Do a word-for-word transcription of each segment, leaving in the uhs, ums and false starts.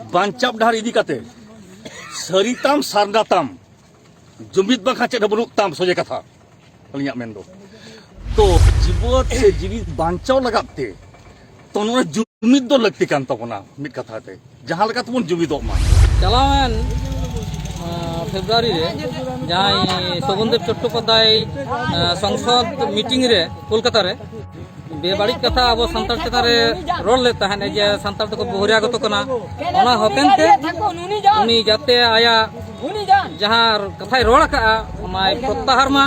ᱵᱟᱧᱪᱟᱣ ᱰᱟᱦᱟᱨ ᱤᱫᱤ ᱠᱟᱛᱮ ᱥᱟᱹᱨᱤ ᱛᱟᱢ, ᱥᱟᱨᱱᱟ ᱛᱟᱢ, ᱡᱩᱢᱤᱫ ᱵᱟᱝᱠᱷᱟᱱ ᱪᱮᱫ ᱦᱚᱸ ᱵᱟᱹᱱᱩᱜ ᱛᱟᱢ, ᱥᱚᱡᱷᱮ ᱠᱟᱛᱷᱟ ᱟᱹᱞᱤᱧᱟᱜ ᱢᱮᱱ ᱫᱚ᱾ ᱛᱚ ᱡᱤᱵᱚᱛ ᱥᱮ ᱡᱤᱣᱤ ᱵᱟᱧᱪᱟᱣ ᱞᱟᱜᱟᱫ ᱛᱮ ᱛᱚ ᱱᱚᱣᱟ ᱡᱩᱢᱤᱫ ᱫᱚ ᱞᱟᱹᱠᱛᱤ ᱠᱟᱱ ᱛᱟᱵᱚᱱᱟ, ᱢᱤᱫ ᱠᱟᱛᱷᱟ ᱛᱮ ᱡᱟᱦᱟᱸ ᱞᱮᱠᱟ ᱛᱮᱵᱚᱱ ᱡᱩᱢᱤᱫᱚᱜ ᱢᱟ᱾ ᱪᱟᱞᱟᱣᱮᱱ, ᱟᱸ, ᱯᱷᱮᱵᱽᱨᱩᱣᱟᱨᱤ ᱨᱮ ᱡᱟᱦᱟᱸᱭ ᱥᱳᱵᱷᱚᱱᱫᱮᱵ ᱪᱚᱴᱴᱳᱯᱟᱫᱽᱫᱷᱟᱭ, ᱟᱸ, ᱥᱚᱝᱥᱚᱫ ᱢᱤᱴᱤᱝ ᱨᱮ ᱠᱳᱞᱠᱟᱛᱟ ᱨᱮ ᱵᱮᱵᱟᱹᱲᱤᱡ ᱠᱟᱛᱷᱟ ᱟᱵᱚ ᱥᱟᱱᱛᱟᱲ ᱪᱮᱛᱟᱱ ᱨᱮ ᱨᱚᱲ ᱞᱮᱫ ᱛᱟᱦᱮᱸᱫ ᱡᱮ ᱥᱟᱱᱛᱟᱲ ᱫᱚᱠᱚ ᱵᱚᱦᱩᱨᱤᱭᱟᱜᱚᱛᱚ ᱠᱟᱱᱟ, ᱚᱱᱟ ᱦᱚᱛᱮᱱ ᱛᱮ ᱩᱱᱤ ᱡᱟᱛᱮ ᱟᱭᱟᱜ ᱡᱟᱦᱟᱸ ᱠᱟᱛᱷᱟᱭ ᱨᱚᱲ ᱟᱠᱟᱫᱼᱟ ᱚᱱᱟᱭ ᱯᱨᱚᱛᱛᱟᱦᱟᱨ ᱢᱟ,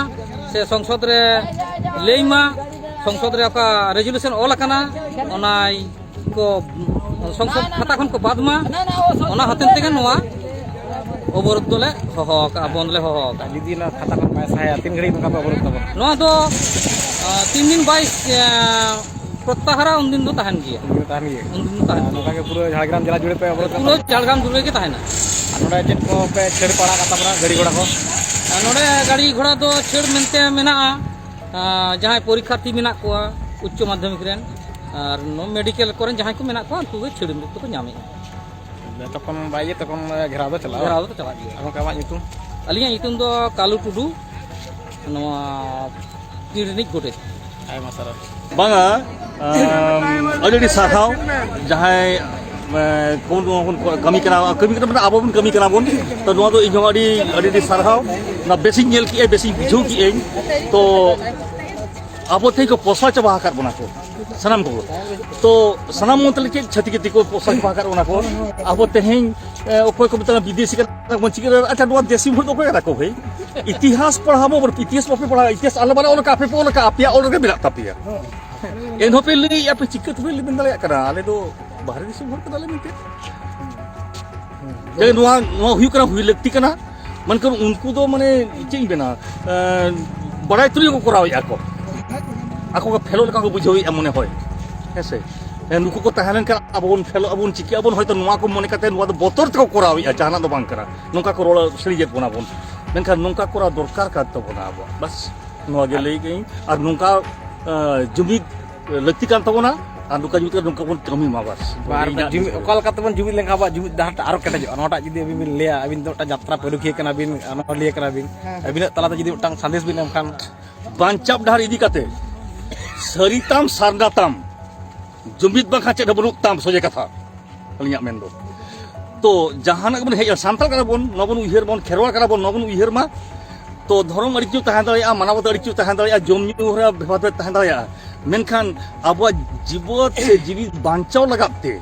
ᱥᱮ ᱥᱚᱝᱥᱚᱫ ᱨᱮ ᱞᱟᱹᱭ ᱢᱟ, ᱥᱚᱝᱥᱚᱫ ᱨᱮ ᱚᱠᱟ ᱨᱮᱡᱩᱞᱩᱥᱚᱱ ᱚᱞ ᱟᱠᱟᱱᱟ ᱚᱱᱟᱭ ᱠᱚ ᱥᱚᱝᱥᱚᱫ ᱠᱷᱟᱛᱟ ᱠᱷᱚᱱ ᱠᱚ ᱵᱟᱫ ᱢᱟ, ᱚᱱᱟ ᱦᱚᱛᱮᱱ ᱛᱮᱜᱮ ᱱᱚᱣᱟ ᱚᱵᱚᱨᱳᱫᱷ ᱫᱚᱞᱮ ᱦᱚᱦᱚ ᱟᱠᱟᱫᱼᱟ, ᱵᱚᱱᱫᱷ ᱞᱮ ᱦᱚᱦᱚ ᱟᱠᱟᱫᱼᱟ᱾ ᱡᱩᱫᱤ ᱚᱱᱟ ᱠᱷᱟᱛᱟ ᱠᱷᱚᱱ ᱵᱟᱭ ᱥᱟᱦᱟᱭᱟ, ᱛᱤᱱ ᱜᱷᱟᱹᱲᱤᱡ ᱱᱚᱝᱠᱟ ᱯᱮ ᱚᱵᱚᱨᱳᱫᱷ ᱛᱟᱵᱚᱱᱟ? ᱱᱚᱣᱟ ᱫᱚ, ᱟᱸ, ᱛᱤᱱ ᱫᱤᱱ ᱵᱟᱭ, ᱟᱸ, ᱯᱨᱚᱛᱛᱟᱦᱟᱨᱟ, ᱩᱱ ᱫᱤᱱ ᱫᱚ ᱛᱟᱦᱮᱱ ᱜᱮᱭᱟ᱾ ᱩᱱ ᱫᱤᱱ ᱛᱟᱦᱮᱱ ᱜᱮᱭᱟ᱾ ᱟᱨ ᱱᱚᱝᱠᱟ ᱜᱮ ᱯᱩᱨᱟᱹ ᱡᱷᱟᱲᱜᱨᱟᱢ ᱡᱮᱞᱟ ᱡᱩᱲᱮ ᱯᱮ ᱚᱵᱚᱨᱳᱫᱷ ᱯᱩᱨᱟᱹ ᱠᱟᱜᱼᱟ? ᱡᱷᱟᱲᱜᱨᱟᱢ ᱡᱩᱲᱮ ᱜᱮ ᱛᱟᱦᱮᱱᱟ᱾ ᱟᱨ ᱱᱚᱰᱮ ᱪᱮᱫ ᱠᱚ ᱯᱮ ᱪᱷᱟᱹᱲ ᱯᱟᱲᱟᱜ ᱠᱟᱜ ᱛᱟᱵᱚᱱᱟ, ᱜᱟᱹᱰᱤ ᱜᱷᱚᱲᱟ ᱠᱚ? ᱟᱨ ᱱᱚᱰᱮ ᱜᱟᱹᱰᱤ ᱜᱷᱚᱲᱟ ᱫᱚ ᱪᱷᱟᱹᱲ ᱢᱮᱱᱛᱮ ᱢᱮᱱᱟᱜᱼᱟ, ᱟᱸ, ᱡᱟᱦᱟᱸᱭ ᱯᱚᱨᱤᱠᱠᱷᱟᱨᱛᱷᱤ ᱢᱮᱱᱟᱜ ᱠᱚᱣᱟ ᱩᱪᱪᱚ ᱢᱟᱫᱽᱫᱷᱚᱢᱤᱠ ᱨᱮᱱ, ᱟᱨ ᱱᱚᱣᱟ ᱢᱮᱰᱤᱠᱮᱞ ᱠᱚᱨᱮᱱ ᱡᱟᱦᱟᱸᱭ ᱠᱚ ᱢᱮᱱᱟᱜ ᱠᱚᱣᱟ, ᱩᱱᱠᱩ ᱜᱮ ᱪᱷᱟᱹᱲ ᱫᱚᱠᱚ ᱧᱟᱢᱮᱫᱼᱟ᱾ ᱛᱚᱠᱷᱚᱱ ᱵᱟᱭ ᱤᱭᱟᱹ, ᱛᱚᱠᱷᱚᱱ ᱜᱷᱮᱨᱟᱣ ᱫᱚ ᱪᱟᱞᱟᱜᱼᱟ? ᱜᱷᱮᱨᱟᱣ ᱫᱚ ᱪᱟᱞᱟᱜ ᱜᱮᱭᱟ᱾ ᱟᱨ ᱜᱚᱢᱠᱮ, ᱟᱢᱟᱜ ᱧᱩᱛᱩᱢ? ᱟᱹᱞᱤᱧᱟᱜ ᱧᱩᱛᱩᱢ ᱫᱚ ᱠᱟᱞᱩ ᱴᱩᱰᱩ, ᱱᱚᱣᱟ ᱯᱤᱲ ᱨᱤᱱᱤᱡ ᱜᱚᱰᱮᱛ᱾ ᱟᱭᱢᱟ ᱥᱟᱨᱦᱟᱣ᱾ ᱵᱟᱝᱟ, ᱟᱢ, ᱟᱹᱰᱤ ᱟᱹᱰᱤ ᱥᱟᱨᱦᱟᱣ᱾ ᱡᱟᱦᱟᱸᱭ, ᱮ, ᱠᱚ ᱱᱚᱣᱟ ᱵᱚᱱ ᱠᱟᱹᱢᱤ ᱠᱟᱱᱟ, ᱠᱟᱹᱢᱤ ᱠᱟᱱᱟ, ᱢᱟᱱᱮ ᱟᱵᱚ ᱵᱚᱱ ᱠᱟᱹᱢᱤ ᱠᱟᱱᱟ ᱵᱚᱱ᱾ ᱛᱚ ᱱᱚᱣᱟ ᱫᱚ ᱤᱧ ᱦᱚᱸ ᱟᱹᱰᱤ, ᱟᱹᱰᱤ ᱟᱹᱰᱤ ᱥᱟᱨᱦᱟᱣ᱾ ᱚᱱᱟ ᱵᱮᱥᱤᱧ ᱧᱮᱞ ᱠᱮᱜᱼᱟ, ᱵᱮᱥᱤᱧ ᱵᱩᱡᱷᱟᱹᱣ ᱠᱮᱜᱼᱟᱹᱧ᱾ ᱛᱚ ᱟᱵᱚ ᱛᱮᱦᱮᱧ ᱠᱚ ᱯᱚᱥᱲᱟ ᱪᱟᱵᱟ ᱟᱠᱟᱫ ᱵᱚᱱᱟ ᱠᱚ ᱥᱟᱱᱟᱢ ᱠᱚ᱾ ᱛᱚ ᱥᱟᱱᱟᱢ ᱢᱚᱱᱛᱮ ᱪᱮᱫ ᱪᱷᱟᱹᱛᱤᱠ ᱡᱟᱹᱛᱤ ᱠᱚ ᱯᱚᱥᱲᱟ ᱪᱟᱵᱟ ᱟᱠᱟᱫ ᱵᱚᱱᱟ ᱠᱚ᱾ ᱟᱵᱚ ᱛᱮᱦᱮᱧ, ᱮ, ᱚᱠᱚᱭ ᱠᱚ ᱢᱮᱛᱟᱜᱼᱟ ᱵᱤᱫᱮᱥᱤ ᱠᱟᱱᱟ ᱵᱚᱱ, ᱪᱤᱠᱟᱹ ᱫᱟᱲᱮᱭᱟᱜᱼᱟ? ᱟᱪᱪᱷᱟ, ᱱᱚᱣᱟ ᱫᱮᱥᱤ ᱵᱷᱳᱴ ᱫᱚ ᱚᱠᱚᱭ ᱠᱟᱱᱟ ᱠᱚ ᱵᱷᱟᱹᱭ? ᱤᱛᱤᱦᱟᱥ ᱯᱟᱲᱦᱟᱣ ᱵᱚᱱ, ᱤᱛᱤᱦᱟᱥ ᱵᱟᱯᱮ ᱯᱟᱲᱦᱟᱣ, ᱤᱛᱤᱦᱟᱥ ᱟᱞᱮ ᱵᱟᱞᱮ ᱚᱞ ᱠᱟᱜᱼᱟ, ᱟᱯᱮ ᱯᱮ ᱚᱞ ᱠᱟᱜᱼᱟ, ᱟᱯᱮᱭᱟᱜ ᱚᱞ ᱨᱮᱜᱮ ᱢᱮᱱᱟᱜ ᱛᱟᱯᱮᱭᱟ᱾ ᱮᱱᱦᱚᱸ ᱯᱮ ᱞᱟᱹᱭᱮᱫᱼᱟ ᱯᱮ, ᱪᱤᱠᱟᱹ ᱛᱮᱯᱮ ᱞᱟᱹᱭ ᱫᱟᱲᱮᱭᱟᱜ ᱠᱟᱱᱟ ᱟᱞᱮ ᱫᱚ ᱵᱟᱦᱨᱮ ᱫᱤᱥᱚᱢ ᱦᱚᱲ ᱠᱟᱱᱟᱞᱮ ᱢᱮᱱᱛᱮ? ᱡᱮ ᱱᱚᱣᱟ, ᱱᱚᱣᱟ ᱦᱩᱭᱩᱜ ᱠᱟᱱᱟ, ᱦᱩᱭ ᱞᱟᱹᱠᱛᱤ ᱠᱟᱱᱟ᱾ ᱢᱮᱱᱠᱷᱟᱱ ᱩᱱᱠᱩ ᱫᱚ ᱢᱟᱱᱮ ᱪᱮᱫ ᱤᱧ ᱢᱮᱱᱟ, ᱮᱸ, ᱵᱟᱲᱟᱭ ᱛᱩᱞᱩᱡ ᱠᱚ ᱠᱚᱨᱟᱣᱮᱫᱼᱟ ᱠᱚ, ᱟᱠᱚ ᱠᱚ ᱯᱷᱮᱞᱚᱜ ᱞᱮᱠᱟ ᱠᱚ ᱵᱩᱡᱷᱟᱹᱣᱮᱫᱼᱟ ᱢᱚᱱᱮ ᱦᱚᱭ, ᱦᱮᱸ ᱥᱮ? ᱦᱮᱸ, ᱱᱩᱠᱩ ᱠᱚ ᱛᱟᱦᱮᱸ ᱞᱮᱱᱠᱷᱟᱱ ᱟᱵᱚ ᱵᱚᱱ ᱯᱷᱮᱞᱚᱜ ᱟᱵᱚᱱ, ᱪᱤᱠᱟᱹᱜ ᱟᱵᱚᱱ, ᱦᱚᱭᱛᱳ ᱱᱚᱣᱟ ᱠᱚ ᱢᱚᱱᱮ ᱠᱟᱛᱮ ᱱᱚᱣᱟ ᱫᱚ ᱵᱚᱛᱚᱨ ᱛᱮᱠᱚ ᱠᱚᱨᱟᱣᱮᱫᱼᱟ, ᱡᱟᱦᱟᱱᱟᱜ ᱫᱚ ᱵᱟᱝ ᱠᱟᱱᱟ᱾ ᱱᱚᱝᱠᱟ ᱠᱚ ᱨᱚᱲ ᱥᱟᱹᱲᱤᱭᱮᱫ ᱵᱚᱱᱟ ᱵᱚᱱ, ᱢᱮᱱᱠᱷᱟᱱ ᱱᱚᱝᱠᱟ ᱠᱚᱨᱟᱣ ᱫᱚᱨᱠᱟᱨ ᱠᱟᱱ ᱛᱟᱵᱚᱱᱟ ᱟᱵᱚᱣᱟᱜ᱾ ᱵᱟᱥ ᱱᱚᱣᱟ ᱜᱮ ᱞᱟᱹᱭ ᱠᱟᱹᱧ᱾ ᱟᱨ ᱱᱚᱝᱠᱟ, ᱮᱸ, ᱡᱩᱢᱤᱫ ᱞᱟᱹᱠᱛᱤ ᱠᱟᱱ ᱛᱟᱵᱚᱱᱟ᱾ ᱟᱨ ᱱᱚᱝᱠᱟ ᱡᱩᱢᱤᱫ ᱠᱟᱛᱮ ᱱᱚᱝᱠᱟ ᱵᱚᱱ ᱠᱟᱹᱢᱤ ᱢᱟ ᱵᱟᱥ᱾ ᱵᱟᱨ ᱤᱧᱟᱹᱜ ᱡᱩᱢᱤᱫ, ᱚᱠᱟ ᱞᱮᱠᱟ ᱛᱮᱵᱚᱱ ᱡᱩᱢᱤᱫ ᱞᱮᱱᱠᱷᱟᱱ ᱟᱵᱚᱣᱟᱜ ᱡᱩᱢᱤᱫ ᱰᱟᱦᱟᱨ ᱴᱟᱜ ᱟᱨᱚ ᱠᱮᱴᱮᱡᱚᱜᱼᱟ, ᱱᱚᱣᱟᱴᱟᱜ ᱡᱩᱫᱤ ᱟᱹᱵᱤᱱ ᱵᱤᱱ ᱞᱟᱹᱭᱟ, ᱟᱹᱵᱤᱱ ᱫᱚ ᱢᱤᱫᱴᱟᱝ ᱡᱟᱛᱨᱟ ᱯᱟᱹᱨᱩᱠᱷᱤᱭᱟᱹ ᱠᱟᱱᱟ ᱵᱤᱱ, ᱚᱱᱚᱞᱤᱭᱟᱹ ᱠᱟᱱᱟ ᱵᱤᱱ, ᱦᱮᱸ᱾ ᱟᱹᱵᱤᱱᱟᱜ ᱛᱟᱞᱟᱛᱮ ᱡᱩᱫᱤ ᱢᱤᱫᱴᱟᱝ ᱥᱟᱸᱫᱮᱥ ᱵᱤᱱ ᱮᱢ ᱠᱷᱟᱱ᱾ ᱵᱟᱧᱪᱟᱣ ᱰᱟᱦᱟᱨ ᱤᱫᱤ ᱠᱟᱛᱮ ᱥᱟᱹᱨᱤ ᱛᱟᱢ, ᱥᱟᱨᱱᱟ ᱛᱟᱢ, ᱡᱩᱢᱤᱫ ᱵᱟᱝᱠᱷᱟᱱ ᱪᱮᱫ ᱦᱚᱸ ᱵᱟᱹᱱᱩᱜ ᱛᱟᱢ, ᱥᱚᱡᱷᱮ ᱠᱟᱛᱷᱟ ᱟᱹᱞᱤᱧᱟᱜ ᱢᱮᱱ ᱫᱚ᱾ ᱛᱚ ᱡᱟᱦᱟᱱᱟᱜ ᱜᱮᱵᱚᱱ ᱦᱮᱡᱼᱟ, ᱥᱟᱱᱛᱟᱲ ᱠᱟᱱᱟ ᱵᱚᱱ, ᱱᱚᱣᱟ ᱵᱚᱱ ᱩᱭᱦᱟᱹᱨ ᱵᱚᱱ, ᱠᱷᱮᱨᱣᱟᱲ ᱠᱟᱱᱟ ᱵᱚᱱ, ᱱᱚᱣᱟ ᱵᱚᱱ ᱩᱭᱦᱟᱹᱨ ᱢᱟ᱾ ᱛᱚ ᱫᱷᱚᱨᱚᱢ ᱟᱹᱰᱤ ᱠᱤᱪᱷᱩ ᱛᱟᱦᱮᱸ ᱫᱟᱲᱮᱭᱟᱜᱼᱟ, ᱢᱟᱱᱟᱣ ᱵᱟᱛᱟᱣ ᱟᱹᱰᱤ ᱠᱤᱪᱷᱩ ᱛᱟᱦᱮᱸ ᱫᱟᱲᱮᱭᱟᱜᱼᱟ, ᱡᱚᱢ ᱧᱩ ᱦᱚᱨᱟ ᱵᱮᱵᱷᱟᱨ ᱛᱟᱦᱮᱸ ᱫᱟᱲᱮᱭᱟᱜᱼᱟ, ᱢᱮᱱᱠᱷᱟᱱ ᱟᱵᱚᱣᱟᱜ ᱡᱤᱵᱚᱱ ᱥᱮ ᱡᱤᱣᱤ ᱵᱟᱧᱪᱟᱣ ᱞᱟᱜᱟᱫ ᱛᱮ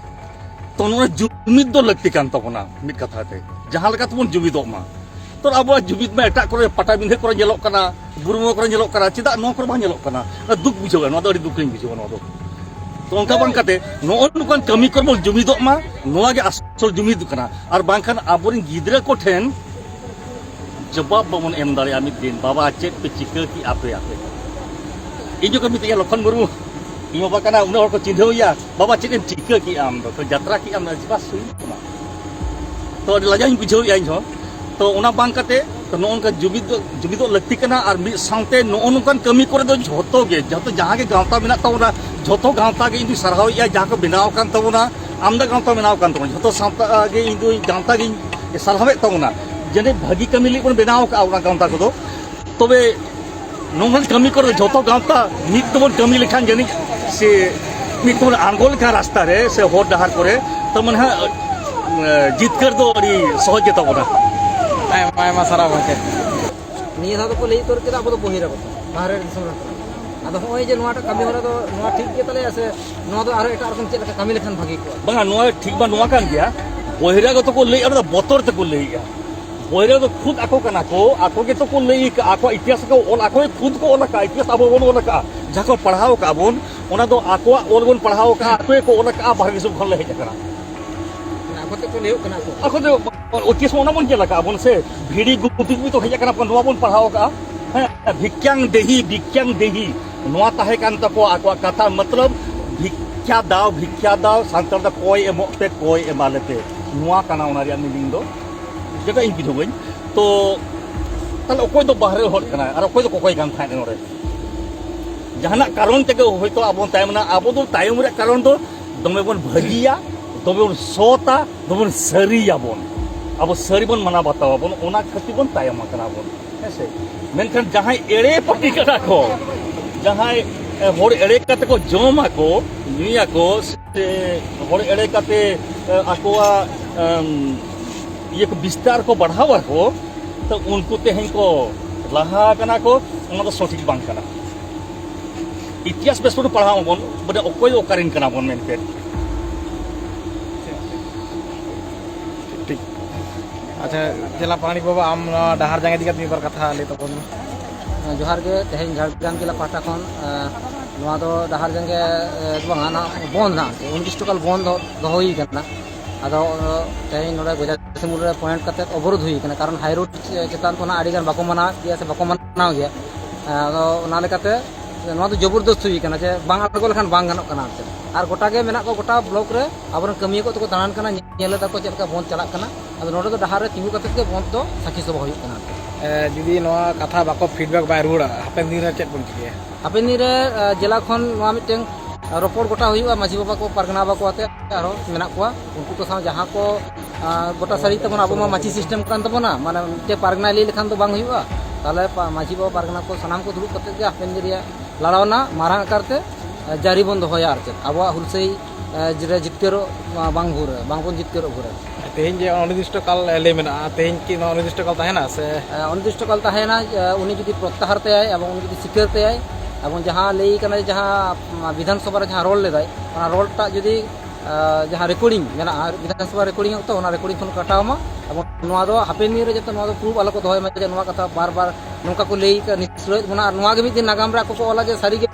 ᱛᱚ ᱱᱚᱣᱟ ᱡᱩᱢᱤᱫ ᱫᱚ ᱞᱟᱹᱠᱛᱤ ᱠᱟᱱ ᱛᱟᱵᱚᱱᱟ, ᱢᱤᱫ ᱠᱟᱛᱷᱟ ᱛᱮ ᱡᱟᱦᱟᱸ ᱞᱮᱠᱟ ᱛᱮᱵᱚᱱ ᱡᱩᱢᱤᱫᱚᱜ ᱢᱟ᱾ ᱛᱚ ᱟᱵᱚᱣᱟᱜ ᱡᱩᱢᱤᱫ ᱢᱟ ᱮᱴᱟᱜ ᱠᱚᱨᱮ ᱯᱟᱴᱟᱵᱤᱸᱫᱷᱟᱹ ᱠᱚᱨᱮ ᱧᱮᱞᱚᱜ ᱠᱟᱱᱟ, ᱵᱩᱨᱩ ᱵᱚᱸᱜᱟ ᱠᱚᱨᱮ ᱧᱮᱞᱚᱜ ᱠᱟᱱᱟ, ᱪᱮᱫᱟᱜ ᱱᱚᱣᱟ ᱠᱚᱨᱮ ᱵᱟᱝ ᱧᱮᱞᱚᱜ ᱠᱟᱱᱟ? ᱟᱨ ᱫᱩᱠ ᱵᱩᱡᱷᱟᱹᱜᱼᱟ, ᱱᱚᱣᱟ ᱫᱚ ᱟᱹᱰᱤ ᱫᱩᱠ ᱞᱤᱧ ᱵᱩᱡᱷᱟᱹᱣᱟ ᱱᱚᱣᱟ ᱫᱚ᱾ ᱛᱚ ᱚᱱᱠᱟ ᱵᱟᱝ ᱠᱟᱛᱮ ᱱᱚᱜᱼᱚ ᱱᱚᱝᱠᱟᱱ ᱠᱟᱹᱢᱤ ᱠᱚᱨᱮ ᱵᱚᱱ ᱡᱩᱢᱤᱫᱚᱜ ᱢᱟ, ᱱᱚᱣᱟ ᱜᱮ ᱟᱥᱚᱞ ᱡᱩᱢᱤᱫ ᱠᱟᱱᱟ᱾ ᱟᱨ ᱵᱟᱝᱠᱷᱟᱱ ᱟᱵᱚᱨᱮᱱ ᱜᱤᱫᱽᱨᱟᱹ ᱠᱚᱴᱷᱮᱱ ᱡᱚᱵᱟᱵ ᱵᱟᱵᱚᱱ ᱮᱢ ᱫᱟᱲᱮᱭᱟᱜᱼᱟ ᱢᱤᱫ ᱫᱤᱱ, "ᱵᱟᱵᱟ ᱪᱮᱫ ᱯᱮ ᱪᱤᱠᱟᱹ ᱠᱮᱜᱼᱟ ᱯᱮ ᱟᱯᱮ?" ᱤᱧ ᱡᱚᱠᱷᱚᱱ ᱢᱤᱛᱟᱹᱧᱟ, "ᱞᱚᱠᱷᱚᱱ ᱢᱩᱨᱢᱩ, ᱤᱧ ᱵᱟᱵᱟ ᱠᱟᱱᱟ, ᱩᱱᱟᱹᱜ ᱦᱚᱲ ᱠᱚ ᱪᱤᱱᱦᱟᱹᱣ ᱮᱭᱟ, ᱵᱟᱵᱟ ᱪᱮᱫ ᱮᱢ ᱪᱤᱠᱟᱹ ᱠᱮᱜᱼᱟ ᱟᱢ ᱫᱚ? ᱛᱚ ᱡᱟᱛᱨᱟ ᱠᱮᱜᱼᱟᱢ, ᱵᱟᱥ ᱦᱩᱭ ᱠᱟᱱᱟ?" ᱛᱚ ᱟᱹᱰᱤ ᱞᱟᱡᱟᱣ ᱤᱧ ᱵᱩᱡᱷᱟᱹᱣᱮᱫᱼᱟ ᱤᱧ ᱦᱚᱸ᱾ ᱛᱚ ᱚᱱᱟ ᱵᱟᱝ ᱠᱟᱛᱮ ᱛᱚ ᱱᱚᱜᱼᱚ ᱱᱚᱝᱠᱟ ᱡᱩᱢᱤᱫ ᱫᱚ, ᱡᱩᱢᱤᱫᱚᱜ ᱞᱟᱹᱠᱛᱤ ᱠᱟᱱᱟ᱾ ᱟᱨ ᱢᱤᱫ ᱥᱟᱶᱛᱮ ᱱᱚᱜᱼᱚ ᱱᱚᱝᱠᱟᱱ ᱠᱟᱹᱢᱤ ᱠᱚᱨᱮ ᱫᱚ ᱡᱷᱚᱛᱚ ᱜᱮ, ᱡᱷᱚᱛᱚ ᱡᱟᱦᱟᱸ ᱜᱮ ᱜᱟᱶᱛᱟ ᱢᱮᱱᱟᱜ ᱛᱟᱵᱚᱱᱟ, ᱡᱷᱚᱛᱚ ᱜᱟᱶᱛᱟ ᱜᱮ ᱤᱧ ᱫᱩᱧ ᱥᱟᱨᱦᱟᱣᱮᱫᱼᱟ, ᱡᱟᱦᱟᱸ ᱠᱚ ᱵᱮᱱᱟᱣ ᱟᱠᱟᱱ ᱛᱟᱵᱚᱱᱟ, ᱟᱢᱫᱟ ᱜᱟᱶᱛᱟ ᱵᱮᱱᱟᱣ ᱟᱠᱟᱱ ᱛᱟᱵᱚᱱᱟ, ᱡᱷᱚᱛᱚ ᱥᱟᱶᱛᱟ ᱜᱮ ᱤᱧ ᱫᱩᱧ, ᱜᱟᱶᱛᱟ ᱜᱤᱧ ᱥᱟᱨᱦᱟᱣᱮᱫ ᱛᱟᱵᱚᱱᱟ᱾ ᱡᱟᱹᱱᱤᱡ ᱵᱷᱟᱹᱜᱤ ᱠᱟᱹᱢᱤ ᱞᱟᱹᱜᱤᱫ ᱵᱚᱱ ᱵᱮᱱᱟᱣ ᱟᱠᱟᱫᱼᱟ ᱚᱱᱟ ᱜᱟᱶᱛᱟ ᱠᱚᱫᱚ᱾ ᱛᱚᱵᱮ ᱱᱚᱝᱠᱟᱱ ᱠᱟᱹᱢᱤ ᱠᱚᱨᱮ ᱡᱷᱚᱛᱚ ᱜᱟᱶᱛᱟ ᱢᱤᱫ ᱛᱮᱵᱚᱱ ᱠᱟᱹᱢᱤ ᱞᱮᱠᱷᱟᱱ ᱡᱟᱹᱱᱤᱡ ᱥᱮ ᱢᱤᱫ ᱛᱮᱵᱚᱱ ᱟᱬᱜᱚ ᱞᱮᱠᱷᱟᱱ ᱨᱟᱥᱛᱟ ᱨᱮ ᱥᱮ ᱦᱚᱨ ᱰᱟᱦᱟᱨ ᱠᱚᱨᱮ, ᱛᱚ ᱢᱟᱱᱮ ᱦᱟᱸᱜ, ᱮ, ᱡᱤᱛᱠᱟᱹᱨ ᱫᱚ ᱟᱹᱰᱤ ᱥᱚᱦᱚᱡ ᱜᱮ ᱛᱟᱵᱚᱱᱟ᱾ ᱟᱭᱢᱟ, ᱟᱭᱢᱟ ᱥᱟᱨᱦᱟᱣ ᱜᱚᱢᱠᱮ᱾ ᱱᱤᱭᱟᱹ ᱫᱷᱟᱣ ᱫᱚᱠᱚ ᱞᱟᱹᱭ ᱩᱛᱟᱹᱨ ᱠᱮᱫᱟ ᱟᱵᱚ ᱫᱚ ᱵᱚᱦᱤᱨᱟᱜᱚᱛ, ᱵᱟᱦᱨᱮ ᱫᱤᱥᱚᱢ ᱨᱮᱱ ᱠᱟᱱᱟ᱾ ᱟᱫᱚ ᱦᱚᱸᱜᱼᱚᱭ ᱡᱮ ᱱᱚᱣᱟᱴᱟᱜ ᱠᱟᱹᱢᱤ ᱦᱚᱨᱟ ᱫᱚ ᱱᱚᱣᱟ ᱴᱷᱤᱠ ᱜᱮ ᱛᱟᱞᱮᱭᱟ ᱥᱮ ᱱᱚᱣᱟ ᱫᱚ ᱟᱨᱦᱚᱸ ᱮᱴᱟᱜ ᱨᱚᱠᱚᱢ ᱪᱮᱫ ᱞᱮᱠᱟ ᱠᱟᱹᱢᱤ ᱞᱮᱠᱷᱟᱱ ᱵᱷᱟᱹᱜᱤ ᱠᱚᱜᱼᱟ? ᱵᱟᱝᱟ, ᱱᱚᱣᱟ ᱴᱷᱤᱠ ᱢᱟ ᱱᱚᱣᱟ ᱠᱟᱱ ᱜᱮᱭᱟ, ᱵᱚᱦᱤᱨᱟᱜᱚᱛᱚ ᱠᱚ ᱞᱟᱹᱭᱮᱫᱼᱟ, ᱚᱱᱟ ᱫᱚ ᱵᱚᱛᱚᱨ ᱛᱮᱠᱚ ᱞᱟᱹᱭᱮᱫᱼᱟ᱾ ᱵᱚᱦᱤᱨᱟᱜᱚᱛ ᱫᱚ ᱠᱷᱩᱫ ᱟᱠᱚ ᱠᱟᱱᱟ ᱠᱚ, ᱟᱠᱚ ᱜᱮᱛᱚ ᱠᱚ ᱞᱟᱹᱭ ᱟᱠᱟᱫᱼᱟ, ᱟᱠᱚᱣᱟᱜ ᱤᱛᱤᱦᱟᱥ ᱠᱚ ᱚᱞ, ᱟᱠᱚ ᱜᱮ ᱠᱷᱩᱫ ᱠᱚ ᱚᱞ ᱟᱠᱟᱫᱼᱟ, ᱤᱛᱤᱦᱟᱥ ᱟᱵᱚ ᱵᱚᱱ ᱚᱞ ᱟᱠᱟᱫᱼᱟ, ᱡᱟᱦᱟᱸ ᱠᱚ ᱯᱟᱲᱦᱟᱣ ᱟᱠᱟᱫᱼᱟ ᱵᱚᱱ, ᱚᱱᱟ ᱫᱚ ᱟᱠᱚᱣᱟᱜ ᱚᱞ ᱵᱚᱱ ᱯᱟᱲᱦᱟᱣ ᱟᱠᱟᱫᱼᱟ, ᱟᱠᱚ ᱜᱮᱠᱚ ᱚᱞ ᱟᱠᱟᱫᱼᱟ, ᱵᱟᱦᱨᱮ ᱫᱤᱥᱚᱢ ᱠᱷᱚᱱ ᱞᱮ ᱦᱮᱡ ᱟᱠᱟᱱᱟ᱾ ᱢᱟᱱᱮ ᱟᱠᱚ ᱛᱮᱠᱚ ᱞᱟᱹᱭᱚᱜ ᱠᱟᱱᱟ ᱟᱠᱚ᱾ ᱟᱠᱚ ᱫᱚ ᱚᱛᱤᱥ ᱚᱱᱟ ᱵᱚᱱ ᱧᱮᱞ ᱟᱠᱟᱫᱼᱟ ᱵᱚᱱ ᱥᱮ, ᱵᱷᱤᱲᱤ ᱜᱩᱯᱤ ᱜᱩᱯᱤ ᱛᱚ ᱦᱮᱡ ᱟᱠᱟᱱᱟ ᱵᱚᱱ, ᱱᱚᱣᱟ ᱵᱚᱱ ᱯᱟᱲᱦᱟᱣ ᱟᱠᱟᱫᱼᱟ᱾ ᱦᱮᱸ, ᱵᱷᱤᱠᱠᱷᱟᱝ ᱫᱮᱦᱤ, ᱵᱷᱤᱠᱠᱷᱟᱝ ᱫᱮᱦᱤ, ᱱᱚᱣᱟ ᱛᱟᱦᱮᱸ ᱠᱟᱱ ᱛᱟᱠᱚᱣᱟ ᱟᱠᱚᱣᱟᱜ ᱠᱟᱛᱷᱟ, ᱢᱚᱛᱞᱚᱵ ᱵᱷᱤᱠᱠᱷᱟ ᱫᱟᱣ, ᱵᱷᱤᱠᱠᱷᱟ ᱫᱟᱣ, ᱥᱟᱱᱛᱟᱲ ᱫᱚ ᱠᱚᱭ ᱮᱢᱚᱜ ᱯᱮ, ᱠᱚᱭ ᱮᱢᱟᱞᱮ ᱯᱮ, ᱱᱚᱣᱟ ᱠᱟᱱᱟ ᱚᱱᱟ ᱨᱮᱭᱟᱜ meaning ᱫᱚ, ᱡᱮᱴᱟ ᱤᱧ ᱵᱩᱡᱷᱟᱹᱣᱟᱹᱧ᱾ ᱛᱚ ᱛᱟᱦᱞᱮ ᱚᱠᱚᱭ ᱫᱚ ᱵᱟᱦᱨᱮ ᱦᱚᱲ ᱠᱟᱱᱟᱭ ᱟᱨ ᱚᱠᱚᱭ ᱫᱚ ᱠᱚᱠᱚᱭ ᱠᱟᱱ ᱛᱟᱦᱮᱸᱫ ᱱᱚᱰᱮ? ᱡᱟᱦᱟᱱᱟᱜ ᱠᱟᱨᱚᱱ ᱛᱮᱜᱮ ᱦᱚᱭᱛᱳ ᱟᱵᱚ ᱵᱚᱱ ᱛᱟᱭᱚᱢ ᱮᱱᱟ᱾ ᱟᱵᱚ ᱫᱚ ᱛᱟᱭᱚᱢ ᱨᱮᱭᱟᱜ ᱠᱟᱨᱚᱱ ᱫᱚ ᱫᱚᱢᱮ ᱵᱚᱱ ᱵᱷᱟᱹᱜᱤᱭᱟ, ᱫᱚᱢᱮ ᱵᱚᱱ ᱥᱚᱛᱟ, ᱫᱚᱢᱮ ᱵᱚᱱ ᱥᱟᱹᱨᱤᱭᱟᱵᱚᱱ᱾ ᱟᱵᱚ ᱥᱟᱹᱨᱤ ᱵᱚᱱ ᱢᱟᱱᱟᱣ ᱵᱟᱛᱟᱣ ᱟᱵᱚᱱ, ᱚᱱᱟ ᱠᱷᱟᱹᱛᱤᱨ ᱵᱚᱱ ᱛᱟᱭᱚᱢ ᱟᱠᱟᱱᱟ ᱵᱚᱱ, ᱦᱮᱸ ᱥᱮ᱾ ᱢᱮᱱᱠᱷᱟᱱ ᱡᱟᱦᱟᱸᱭ ᱮᱲᱮ ᱯᱟᱹᱴᱤ ᱠᱟᱱᱟ ᱠᱚ, ᱡᱟᱦᱟᱸᱭ ᱮ, ᱦᱚᱲ ᱮᱲᱮ ᱠᱟᱛᱮ ᱠᱚ ᱡᱚᱢᱟᱠᱚ, ᱧᱩᱭᱟᱠᱚ, ᱥᱮ ᱦᱚᱲ ᱮᱲᱮ ᱠᱟᱛᱮ ᱮ, ᱟᱠᱚᱣᱟᱜ ᱮᱢ, ᱤᱭᱟᱹ ᱠᱚ ᱵᱤᱥᱛᱟᱨ ᱠᱚ ᱵᱟᱲᱦᱟᱣ ᱟᱠᱚ, ᱛᱚ ᱩᱱᱠᱩ ᱛᱮᱦᱮᱧ ᱠᱚ ᱞᱟᱦᱟ ᱟᱠᱟᱱᱟ ᱠᱚ, ᱚᱱᱟ ᱫᱚ ᱥᱚᱴᱷᱤᱠ ᱵᱟᱝ ᱠᱟᱱᱟ᱾ ᱤᱛᱤᱦᱟᱥ ᱵᱮᱥ ᱵᱚᱱ ᱯᱟᱲᱦᱟᱣ ᱟᱵᱚᱱ, ᱵᱚᱞᱮ ᱚᱠᱚᱭ ᱫᱚ ᱚᱠᱟᱨᱮᱱ ᱠᱟᱱᱟ ᱵᱚᱱ ᱢᱮᱱᱛᱮ᱾ ᱴᱷᱤᱠ᱾ ᱟᱪᱪᱷᱟ, ᱡᱮᱞᱟ ᱯᱟᱨᱟᱱᱤᱠ ᱵᱟᱵᱟ, ᱟᱢ ᱱᱚᱣᱟ ᱰᱟᱦᱟᱨ ᱡᱟᱸᱜᱮ ᱤᱫᱤ ᱠᱟᱛᱮ ᱢᱤᱫ ᱵᱟᱨ ᱠᱟᱛᱷᱟ ᱞᱟᱹᱭ ᱛᱟᱵᱚᱱ ᱢᱮ᱾ ᱡᱚᱦᱟᱨ ᱜᱮ᱾ ᱛᱮᱦᱮᱧ ᱡᱷᱟᱲᱜᱨᱟᱢ ᱡᱮᱞᱟ ᱯᱟᱦᱴᱟ ᱠᱷᱚᱱ, ᱮ, ᱱᱚᱣᱟ ᱫᱚ ᱰᱟᱦᱟᱨ ᱡᱟᱸᱜᱮ, ᱮ, ᱫᱚ ᱵᱟᱝᱟ, ᱱᱚᱣᱟ ᱵᱚᱱᱫᱷ ᱱᱟᱜ ᱩᱱᱛᱨᱤᱥ ᱴᱚᱠᱟᱞ ᱵᱚᱱᱫᱷ ᱫᱚ ᱫᱚᱦᱚ ᱦᱩᱭ ᱠᱟᱱᱟ᱾ ᱟᱫᱚ, ᱮ, ᱛᱮᱦᱮᱧ ᱱᱚᱰᱮ ᱜᱚᱡᱟᱥᱤᱢᱩᱞ ᱨᱮ ᱯᱚᱭᱮᱱᱴ ᱠᱟᱛᱮ ᱚᱵᱚᱨᱳᱫᱷ ᱦᱩᱭ ᱠᱟᱱᱟ, ᱠᱟᱨᱚᱱ ᱦᱟᱭ ᱨᱳᱰ ᱪᱮᱛᱟᱱ ᱠᱷᱚᱱᱟᱜ ᱟᱹᱰᱤ ᱜᱟᱱ ᱵᱟᱠᱚ ᱢᱟᱱᱟᱣ ᱜᱮᱭᱟ ᱥᱮ ᱵᱟᱠᱚ ᱢᱟᱱᱟᱣ ᱜᱮᱭᱟ᱾ ᱮ, ᱟᱫᱚ ᱚᱱᱟ ᱞᱮᱠᱟᱛᱮ ᱱᱚᱣᱟ ᱫᱚ ᱡᱚᱵᱚᱨᱫᱚᱥᱛ ᱦᱩᱭ ᱠᱟᱱᱟ ᱡᱮ ᱵᱟᱝ ᱟᱬᱜᱚ ᱞᱮᱠᱷᱟᱱ ᱵᱟᱝ ᱜᱟᱱᱚᱜ ᱠᱟᱱᱟ ᱟᱨ ᱪᱮᱫ᱾ ᱟᱨ ᱜᱚᱴᱟ ᱜᱮ ᱢᱮᱱᱟᱜ ᱠᱚᱣᱟ, ᱜᱚᱴᱟ ᱵᱞᱚᱠ ᱨᱮ ᱟᱵᱚᱨᱮᱱ ᱠᱟᱹᱢᱤᱭᱟᱹ ᱠᱚ ᱛᱮᱠᱚ ᱫᱟᱬᱟᱱ ᱠᱟᱱᱟ, ᱧᱮᱞ ᱮᱫᱟ ᱠᱚ ᱪᱮᱫ ᱞᱮᱠᱟ ᱵᱚᱱᱫᱷ ᱪᱟᱞᱟᱜ ᱠᱟᱱᱟ᱾ ᱟᱫᱚ ᱱᱚᱰᱮ ᱫᱚ ᱰᱟᱦᱟᱨ ᱨᱮ ᱛᱤᱸᱜᱩ ᱠᱟᱛᱮ ᱜᱮ ᱵᱚᱱᱫᱷ ᱫᱚ ᱥᱟᱹᱠᱷᱤ ᱥᱚᱵᱷᱟ ᱦᱩᱭᱩᱜ ᱠᱟᱱᱟ ᱟᱨ ᱪᱮᱫ᱾ ᱮ, ᱡᱩᱫᱤ ᱱᱚᱣᱟ ᱠᱟᱛᱷᱟ ᱵᱟᱠᱚ ᱯᱷᱤᱰᱵᱮᱠ ᱵᱟᱭ ᱨᱩᱣᱟᱹᱲᱟ, ᱦᱟᱯᱮᱱ ᱫᱤᱱ ᱨᱮ ᱪᱮᱫ ᱵᱚᱱ ᱪᱤᱠᱟᱹᱭᱟ? ᱦᱟᱯᱮᱱ ᱫᱤᱱ ᱨᱮ, ᱮ, ᱡᱮᱞᱟ ᱠᱷᱚᱱ ᱱᱚᱣᱟ ᱢᱤᱫᱴᱮᱱ ᱨᱚᱯᱚᱲ ᱜᱚᱴᱟ ᱦᱩᱭᱩᱜᱼᱟ, ᱢᱟᱹᱡᱷᱤ ᱵᱟᱵᱟ ᱠᱚ, ᱯᱟᱨᱜᱟᱱᱟ ᱵᱟᱵᱟ ᱠᱚ ᱟᱛᱮ ᱟᱨᱦᱚᱸ ᱢᱮᱱᱟᱜ ᱠᱚᱣᱟ, ᱩᱱᱠᱩ ᱠᱚ ᱥᱟᱶ ᱡᱟᱦᱟᱸ ᱠᱚ, ᱟ, ᱜᱚᱴᱟ ᱥᱟᱹᱨᱤ ᱛᱟᱵᱚᱱ, ᱟᱵᱚ ᱢᱟ ᱢᱟᱹᱡᱷᱤ ᱥᱤᱥᱴᱮᱢ ᱠᱟᱱ ᱛᱟᱵᱚᱱᱟ, ᱢᱟᱱᱮ ᱢᱤᱫᱴᱮᱱ ᱯᱟᱨᱜᱟᱱᱟᱭ ᱞᱟᱹᱭ ᱞᱮᱠᱷᱟᱱ ᱫᱚ ᱵᱟᱝ ᱦᱩᱭᱩᱜᱼᱟ᱾ ᱛᱟᱦᱚᱞᱮ ᱯᱟ-, ᱢᱟᱹᱡᱷᱤ ᱵᱟᱵᱟ ᱯᱟᱨᱜᱟᱱᱟ ᱠᱚ ᱥᱟᱱᱟᱢ ᱠᱚ ᱫᱩᱲᱩᱵ ᱠᱟᱛᱮ ᱜᱮ ᱦᱟᱯᱮᱱ ᱫᱤᱱ ᱨᱮᱭᱟᱜ ᱞᱟᱲᱟᱣᱱᱟ ᱢᱟᱨᱟᱝ ᱟᱠᱟᱨ ᱛᱮ, ᱟ, ᱡᱟᱹᱨᱤ ᱵᱚᱱ ᱫᱚᱦᱚᱭᱟ ᱟᱨ ᱪᱮᱫ, ᱟᱵᱚᱣᱟᱜ ᱦᱩᱞᱥᱟᱹᱭ, ᱟ, ᱨᱮ ᱡᱤᱛᱠᱟᱹᱨᱚᱜ ᱢᱟ ᱵᱟᱝ ᱵᱷᱳᱨ, ᱵᱟᱝᱵᱚᱱ ᱡᱤᱛᱠᱟᱹᱨᱚᱜ ᱵᱷᱳᱨ᱾ ᱛᱮᱦᱮᱧ ᱡᱮ ᱚᱱᱤᱨᱫᱤᱥᱴᱚ ᱠᱟᱞ ᱞᱟᱹᱭ ᱢᱮᱱᱟᱜᱼᱟ, ᱛᱮᱦᱮᱧ ᱠᱤ ᱱᱚᱣᱟ ᱚᱱᱤᱨᱫᱤᱥᱴᱚ ᱠᱟᱞ ᱛᱟᱦᱮᱱᱟ ᱥᱮ? ᱮ, ᱚᱱᱤᱨᱫᱤᱥᱴᱚ ᱠᱟᱞ ᱛᱟᱦᱮᱱᱟ᱾ ᱮ, ᱩᱱᱤ ᱡᱩᱫᱤ ᱯᱨᱚᱛᱛᱟᱦᱟᱨ ᱛᱟᱭᱟᱭ ᱮᱵᱚᱝ ᱩᱱᱤ ᱡᱩᱫᱤ ᱥᱤᱠᱟᱹᱨ ᱛᱟᱭᱟᱭ ᱮᱵᱚᱝ ᱡᱟᱦᱟᱸ ᱞᱟᱹᱭ ᱠᱟᱱᱟ, ᱡᱟᱦᱟᱸ, ᱩᱢ, ᱵᱤᱫᱷᱟᱱ ᱥᱚᱵᱷᱟ ᱨᱮ ᱡᱟᱦᱟᱸ ᱨᱚᱲ ᱞᱮᱫᱟᱭ, ᱚᱱᱟ ᱨᱚᱲ ᱴᱟᱜ ᱡᱩᱫᱤ, ᱮ, ᱡᱟᱦᱟᱸ ᱨᱮᱠᱚᱨᱰᱤᱝ ᱢᱮᱱᱟᱜᱼᱟ, ᱵᱤᱫᱷᱟᱱ ᱥᱚᱵᱷᱟ ᱨᱮᱠᱚᱨᱰᱤᱝ ᱚᱠᱛᱚ, ᱚᱱᱟ ᱨᱮᱠᱚᱨᱰᱤᱝ ᱠᱷᱚᱱ ᱠᱟᱴᱟᱣ ᱢᱟ ᱮᱵᱚᱝ ᱱᱚᱣᱟ ᱫᱚ ᱦᱟᱯᱮᱱ ᱫᱤᱱ ᱨᱮ ᱡᱟᱛᱮ ᱱᱚᱣᱟ ᱫᱚ ᱯᱨᱩᱯᱷ ᱟᱞᱚ ᱠᱚ ᱫᱚᱦᱚᱭ ᱢᱟ ᱡᱮ ᱱᱚᱣᱟ ᱠᱟᱛᱷᱟ ᱵᱟᱨ ᱵᱟᱨ ᱱᱚᱝᱠᱟ ᱠᱚ ᱞᱟᱹᱭ ᱠᱟᱜ, ᱱᱤᱥᱨᱚᱭᱮᱫ ᱵᱚᱱᱟ᱾ ᱟᱨ ᱱᱚᱣᱟ ᱜᱮ ᱢᱤᱫ ᱫᱤᱱ ᱱᱟᱜᱟᱢ ᱨᱮ ᱟᱠᱚ ᱠᱚ ᱚᱞᱟ ᱡᱮ ᱥᱟᱹᱨᱤ ᱜᱮ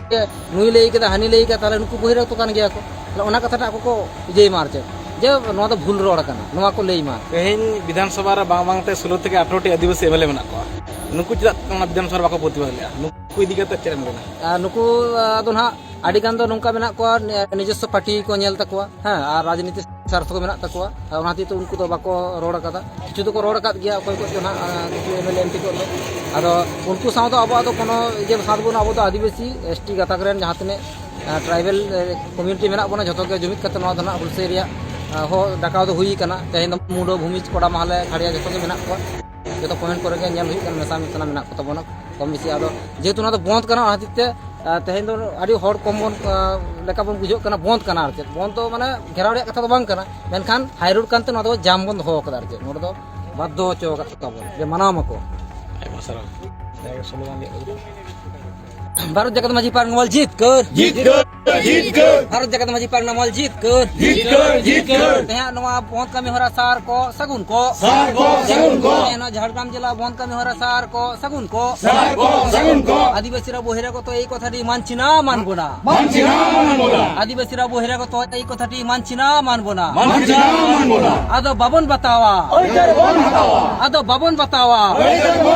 ᱱᱩᱭ ᱞᱟᱹᱭ ᱠᱮᱫᱟ, ᱦᱟᱹᱱᱤ ᱞᱟᱹᱭ ᱠᱮᱫᱟ, ᱛᱟᱦᱚᱞᱮ ᱱᱩᱠᱩ ᱵᱚᱦᱤᱨᱟᱜᱚᱛ ᱠᱟᱱ ᱜᱮᱭᱟ ᱠᱚ᱾ ᱛᱟᱦᱚᱞᱮ ᱚᱱᱟ ᱠᱟᱛᱷᱟᱴᱟᱜ ᱟᱠᱚ ᱠᱚ ᱤᱭᱟᱹᱭ ᱢᱟ ᱟᱨ ᱪᱮᱫ, ᱡᱮ ᱱᱚᱣᱟ ᱫᱚ ᱵᱷᱩᱞ ᱨᱚᱲ ᱠᱟᱱᱟ, ᱱᱚᱣᱟ ᱠᱚ ᱞᱟᱹᱭ ᱢᱟ᱾ ᱛᱮᱦᱮᱧ ᱵᱤᱫᱷᱟᱱ ᱥᱚᱵᱷᱟ ᱨᱮ ᱵᱟᱝ ᱵᱟᱝᱛᱮ ᱥᱳᱞᱳ ᱛᱷᱮᱠᱮ ᱟᱴᱷᱨᱚ T Adivasi M L A ᱢᱮᱱᱟᱜ ᱠᱚᱣᱟ, ᱱᱩᱠᱩ ᱪᱮᱫᱟᱜ ᱚᱱᱟ ᱵᱤᱫᱷᱟᱱ ᱥᱚᱵᱷᱟ ᱨᱮ ᱵᱟᱠᱚ ᱯᱨᱚᱛᱤᱵᱟᱫ ᱞᱮᱫᱼᱟ? ᱱᱩᱠᱩ ᱤᱫᱤ ᱠᱟᱛᱮ ᱪᱮᱫ ᱮᱢ ᱢᱮᱱᱟ? ᱟᱨ ᱱᱩᱠᱩ, ᱟᱫᱚ ᱱᱟᱦᱟᱜ ᱟᱹᱰᱤ ᱜᱟᱱ ᱫᱚ ᱱᱚᱝᱠᱟ ᱢᱮᱱᱟᱜ ᱠᱚᱣᱟ, ᱱᱤ-, ᱱᱤᱡᱚᱥᱥᱚ ᱯᱟᱨᱴᱤ ᱠᱚ ᱧᱮᱞ ᱛᱟᱠᱚᱣᱟ, ᱦᱮᱸ, ᱟᱨ ᱨᱟᱡᱽᱱᱤᱛᱤ ᱥᱟᱨᱛᱷᱚᱠ ᱢᱮᱱᱟᱜ ᱛᱟᱠᱚᱣᱟ᱾ ᱟᱨ ᱚᱱᱟ ᱦᱚᱛᱮᱡ ᱛᱮ ᱩᱱᱠᱩ ᱫᱚ ᱵᱟᱠᱚ ᱨᱚᱲ ᱟᱠᱟᱫᱟ᱾ ᱠᱤᱪᱷᱩ ᱫᱚᱠᱚ ᱨᱚᱲ ᱟᱠᱟᱫ ᱜᱮᱭᱟ, ᱚᱠᱚᱭ ᱠᱚ ᱪᱚ ᱱᱟᱦᱟᱜ, ᱟᱨ ᱠᱤᱪᱷᱩ M L A M P ᱠᱚ ᱫᱚ᱾ ᱟᱫᱚ ᱩᱱᱠᱩ ᱥᱟᱶ ᱫᱚ ᱟᱵᱚᱣᱟᱜ ᱫᱚ ᱠᱳᱱᱳ ᱤᱭᱟᱹ ᱥᱟᱶ ᱵᱟᱹᱱᱩᱜᱼᱟ᱾ ᱟᱵᱚ ᱫᱚ ᱟᱹᱫᱤᱵᱟᱹᱥᱤ ᱮᱥ ᱴᱤ ᱜᱟᱛᱟᱠ ᱨᱮᱱ ᱡᱟᱦᱟᱸ ᱛᱤᱱᱟᱹᱜ ᱴᱨᱟᱭᱵᱮᱞ ᱠᱚᱢᱤᱭᱩᱱᱤᱴᱤ ᱢᱮᱱᱟᱜ ᱵᱚᱱᱟ, ᱡᱷᱚᱛᱚ ᱜᱮ ᱡᱩᱢᱤᱫ ᱠᱟᱛᱮ ᱱᱚᱣᱟ ᱫᱚ ᱱᱟᱜ ᱦᱩᱞᱥᱟᱹᱭ ᱨᱮᱭᱟᱜ ᱦᱚᱸ ᱰᱟᱠᱟᱣ ᱫᱚ ᱦᱩᱭ ᱠᱟᱱᱟ᱾ ᱛᱮᱦᱮᱧ ᱫᱚ ᱢᱩᱰᱟᱹ, ᱵᱷᱩᱢᱤᱡᱽ, ᱠᱚᱲᱟ, ᱢᱟᱦᱞᱮ, ᱠᱷᱟᱲᱭᱟ ᱡᱷᱚᱛᱚ ᱜᱮ ᱢᱮᱱᱟᱜ ᱠᱚᱣᱟ᱾ ᱡᱚᱛᱚ ᱠᱚᱢᱮᱱᱴ ᱠᱚᱨᱮ ᱜᱮ ᱧᱮᱞ ᱦᱩᱭᱩᱜ ᱠᱟᱱᱟ, ᱢᱮᱥᱟ ᱢᱮᱥᱟ ᱢᱮᱱᱟᱜ ᱠᱚ ᱛᱟᱵᱚᱱᱟ ᱠᱚᱢ ᱵᱮᱥᱤ᱾ ᱟᱫᱚ ᱡᱮᱦᱮᱛᱩ ᱱᱚᱣᱟ ᱫᱚ ᱵᱚᱱᱫ ᱠᱟᱱᱟ, ᱚᱱᱟ ᱠᱷᱟᱹᱛᱤᱨ ᱛᱮ ᱛᱮᱦᱮᱧ ᱫᱚ ᱟᱹᱰᱤ ᱦᱚᱲ ᱠᱚᱢ ᱵᱚᱱ ᱞᱮᱠᱟ ᱵᱚᱱ ᱵᱩᱡᱷᱟᱹᱜ ᱠᱟᱱᱟ᱾ ᱵᱚᱱᱫ ᱠᱟᱱᱟ ᱟᱨ ᱪᱮᱫ, ᱵᱚᱱᱫ ᱫᱚ ᱢᱟᱱᱮ ᱜᱷᱮᱨᱟᱣ ᱨᱮᱭᱟᱜ ᱠᱟᱛᱷᱟ ᱫᱚ ᱵᱟᱝ ᱠᱟᱱᱟ, ᱢᱮᱱᱠᱷᱟᱱ ᱦᱟᱭ ᱨᱳᱰ ᱠᱟᱱᱛᱮ ᱱᱚᱣᱟ ᱫᱚ ᱡᱟᱢ ᱵᱚᱱ ᱫᱚᱦᱚ ᱠᱟᱫᱟ ᱟᱨ ᱪᱮᱫ, ᱱᱚᱰᱮ ᱫᱚ ᱵᱟᱫᱽᱫᱷᱚ ᱦᱚᱪᱚ ᱟᱠᱟᱫ ᱠᱚᱣᱟ ᱵᱚᱱ ᱡᱮ ᱢᱟᱱᱟᱣ ᱢᱟᱠᱚ᱾ ᱟᱭᱢᱟ ᱥᱟᱨᱦᱟᱣ᱾ ᱵᱷᱟᱨᱚᱛ ᱡᱟᱠᱟᱛ ᱢᱟᱹᱡᱷᱤ ᱯᱟᱨᱜᱟᱱᱟ ᱢᱚᱞ ᱡᱤᱛᱠᱟᱹᱨ᱾ ᱡᱤᱛᱠᱟᱹᱨ, ᱡᱤᱛᱠᱟᱹᱨ᱾ ᱵᱷᱟᱨᱚᱛ ᱡᱟᱠᱟᱛ ᱢᱟᱹᱡᱷᱤ ᱯᱟᱨᱜᱟᱱᱟ ᱢᱚᱞ ᱡᱤᱛᱠᱟᱹᱨ᱾ ᱡᱤᱛᱠᱟᱹᱨ, ᱡᱤᱛᱠᱟᱹᱨ᱾ ᱛᱮᱦᱮᱧᱟᱜ ᱱᱚᱣᱟ ᱵᱚᱱᱫ ᱠᱟᱹᱢᱤ ᱦᱚᱨᱟ ᱥᱟᱨ ᱠᱚ ᱥᱟᱹᱜᱩᱱ ᱠᱚ᱾ ᱥᱟᱨ ᱠᱚ ᱥᱟᱹᱜᱩᱱ ᱠᱚ᱾ ᱛᱮᱦᱮᱧᱟᱜ ᱱᱚᱣᱟ ᱡᱷᱟᱲᱜᱨᱟᱢ ᱡᱮᱞᱟ ᱵᱚᱱᱫ ᱠᱟᱹᱢᱤ ᱦᱚᱨᱟ ᱥᱟᱨ ᱠᱚ ᱥᱟᱹᱜᱩᱱ ᱠᱚ᱾ ᱥᱟᱨ ᱠᱚ ᱥᱟᱹᱜᱩᱱ ᱠᱚ᱾ ᱟᱹᱫᱤᱵᱟᱹᱥᱤ ᱨᱟᱣ ᱵᱚᱦᱤᱨᱟᱜᱚᱛ ᱮᱭ ᱠᱚᱛᱷᱟᱴᱤ ᱢᱟᱱᱪᱤᱱᱟ ᱢᱟᱱᱵᱚᱱᱟ᱾ ᱢᱟᱱᱪᱤᱱᱟ ᱢᱟᱱᱵᱚᱱᱟ᱾ ᱟᱹᱫᱤᱵᱟᱹᱥᱤ ᱨᱟᱣ ᱵᱚᱦᱤᱨᱟᱜᱚᱛ ᱮᱭ ᱠᱚᱛᱷᱟᱴᱤ ᱢᱟᱱᱪᱤᱱᱟ ᱢᱟᱱᱵᱚᱱᱟ᱾ ᱢᱟᱱᱪᱤᱱᱟ ᱢᱟᱱᱵᱚᱱᱟ᱾ ᱟᱫᱚ ᱵᱟᱵᱚᱱ ᱵᱟᱛᱟᱣᱟ᱾ ᱟᱹᱭᱫᱟᱹᱨ ᱵᱚᱱ ᱦᱟᱛᱟᱣᱟ᱾ ᱟᱫᱚ ᱵᱟᱵᱚᱱ ᱵᱟᱛᱟᱣᱟ᱾ ᱟᱹᱭᱫᱟᱹᱨ ᱵᱚᱱ